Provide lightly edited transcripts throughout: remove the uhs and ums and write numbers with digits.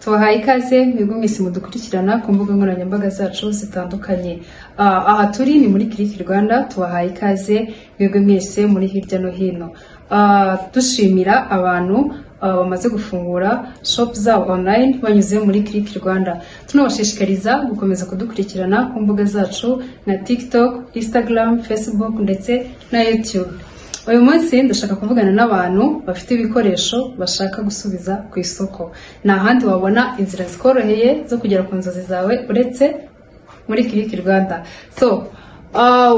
Tubahaye ikaze mwebwe mwese mudukurikirana ku mbuga nkoranyambaga zacu zitandukanye. Aha turi ni muri Click Rwanda, tubahaye ikaze mwebwe mwese muri hirya no hino. Dushimira abantu bamaze gufungura shop zabo online banyuze muri Click Rwanda. Tunabashishikariza gukomeza kudukurikirana ku mbuga zacu nka TikTok, Instagram, Facebook ndetse na YouTube. Uyu munsi ndashaka kuvugana n'abantu bafite ibikoresho bashaka gusubiza ku isoko. Nta handi wabona inzira zikoroheye zo kugera ku nzozi zawe uretse muri Click Rwanda. So,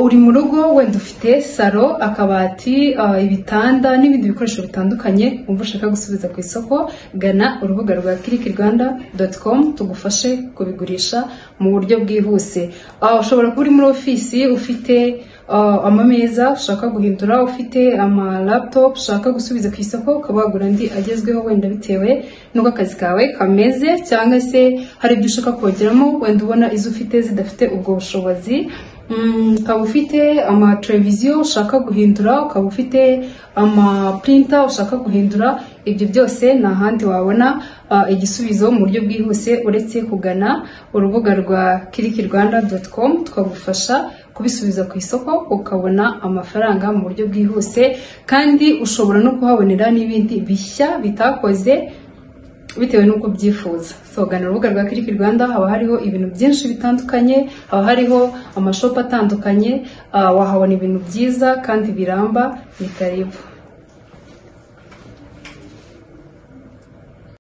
uri mu rugo, wenda ufite salo, akabati, ibitanda n'ibindi bikoresho bitandukanye wumva ushaka gusubiza ku isoko, gana urubuga rwa clickrwanda.com tugufashe kubigurisha mu buryo bwihuse. Ushobora kuba uri muri ofisi ufite amameza ushaka guhindura, ufite ama laptop ushaka gusubiza ku isoko ukaba wagura andi agezweho, wenda bitewe n'uko akazi kawe kameze, cyangwa se hari ibyo ushaka kongeramo, wenda ubona izo ufite zidafite ubwo bushobozi. Ukaba ufite amateleviziyo ushaka guhindura, ukaba ufite amaprinter ushaka guhindura, ibyo byose nta handi wabona igisubizo mu buryo bwihuse uretse kugana urubuga rwa clickrwanda.com, tukagufasha kubisubiza ku isoko ukabona amafaranga mu buryo bwihuse. Kandi ushobora no kuhabonera n'ibindi bishya bitakoze bitewe n'uko ubyifuza. So, gana urubuga rwa Click Rwanda, haba hariho ibintu byinshi bitandukanye, haba hariho amashopu atandukanye, wahabona ibintu byiza kandi biramba. Ni karibu.